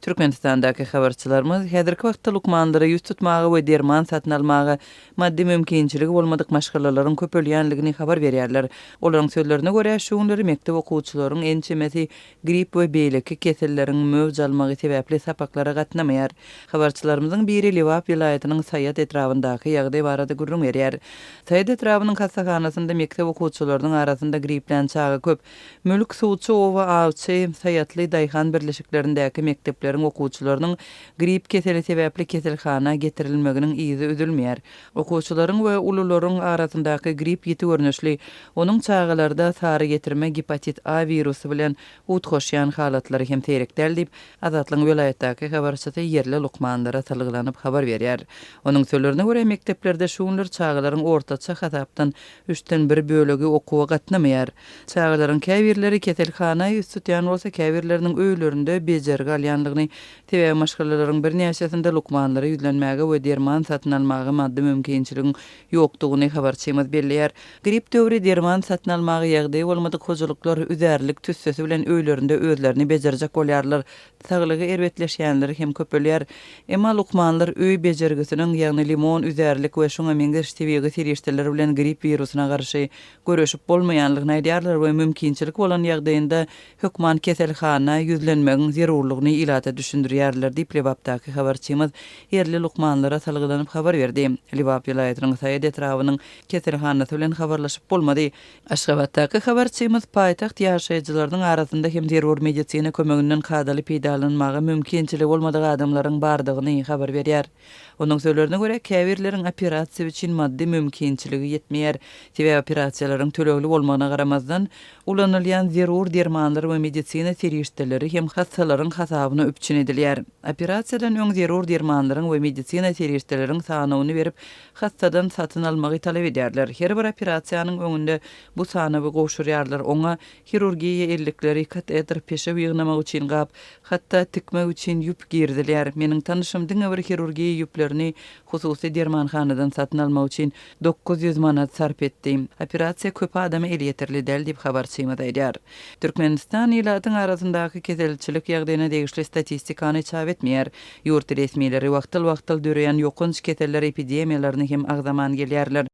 Türkmenistandaky habarçylarymyz häzirki wagtda lukmanlara ýüz tutmaga we derman satyn almaga maddy mümkinçiligi bolmadyk maşgalalaryň köpelýänligini habar berýärler. Olaryň sözlerine görä, şu günleri mekdep okuwçylaryň ençemesi grip we beýleki keselleriň möwç almagy sebäpli sapaklara gatnamaýar. Habarçylarymyzyň biri Lebap welaýatynyň Saýat etrabyndaky ýagdaý barada gürrüň berýär. Saýat etrabynyň hassahanasynda mekdep okuwçylarynyň arasynda griplän çaga köp. Mülk, Suwçy oba, Awçy, Saýatly daýhan birleşiklerindäki mekdepleriň okuwçylarynyň grip keseli sebäpli keselhana getirilmeginiň yzy üzülmeýär. Okuwçylaryň we ulularyň arasyndaky grip ýiti görnüşli, onuň çagalarda sary getirme gepatit A wirusy bilen utgaşýan halatlary hem seýrek däl diýip, Azatlygyň welaýatdaky habarçysy ýerli lukmanlara salgylanyp habar berýär. Onuň sözlerine görä, mekdeplerde şu günler çagalaryň ortaça hasapdan üçden bir bölegi okuwa gatnamaýar. Çagalaryň käbirleri keselhana ýüz tutýan bolsa, käbirleriniň öýlerinde bejergi alýandygyny, sebäbi maşgalalaryň birnäçesinde lukmanlara ýüzlenmäge we derman satyn almaga maddy mümkinçiligiň ýokdugyny habarçymyz belleýär. Grip döwri derman satyn almaga ýagdaýy bolmadyk hojalyklar üzärlik tüssesi bilen öýlerinde özlerini bejerjek bolýarlar. Saglygy erbetleşýänleri hem köpelýär. Emma lukmanlar öý bejergisiniň, ýagny limon, üzärlik we şuňa meňzeş tebigy serişdeler bilen grip wirusyna garşy göreşip bolmaýanlygyny aýdýarlar we mümkinçilik bolan ýagdaýynda hökman keselhana ýüzlenmegiň zerurlygyny ilata düşündirýärler diýip, Lebapdaky habarçymyz ýerli lukmanlara salgylanyp habar berdi. Lebap welaýatynyň Saýat etrabynyň keselhanasy bilen habarlaşyp bolmady. Aşgabatdaky habarçymyz paýtagt ýaşaýjylarynyň arasynda hem zerur medisina kömeginden kadaly peýdalanmaga mümkinçiligi bolmadyk adamlaryň bardygyny habar berýär. Onuň sözlerine görä, käbirleriň operasiýa üçin maddy mümkinçiligi ýetmeýär. Sebäbi operasiýalaryň tölegli bolmagyna garamazdan, ulanylýan zerur dermanlar we medisina serişdeleri hem hassalaryň hasabyna üpjün edilýär. Operasiýadan öň zerur dermanlaryň we medisina serişdeleriň sanawyny berip, hassadan satyn almagy talap edýärler. Her bir operasiýanyň öňünde bu sanawy gowşurýarlar, oňa hirurgiýa ellikleri, kateter, peşew ýygnamak üçin gap, hatda tikmek üçin ýüp girizilýär. Meniň tanyşym diňe bir hirurgiýa ýüplerini hususy dermanhanadan satyn almak üçin 900 manat sarp etdi. Operasiýa köp adama elýeterli däl diýip, habarçymyz aýdýar. Türkmenistan ilatyň arasyndaky keselçilik ýagdaýyna degişli statistikany çap etmeýär. Ýurt resmileri wagtal-wagtal döreýän ýokanç keseller epidemiýalaryny hem agzaman gelýärler.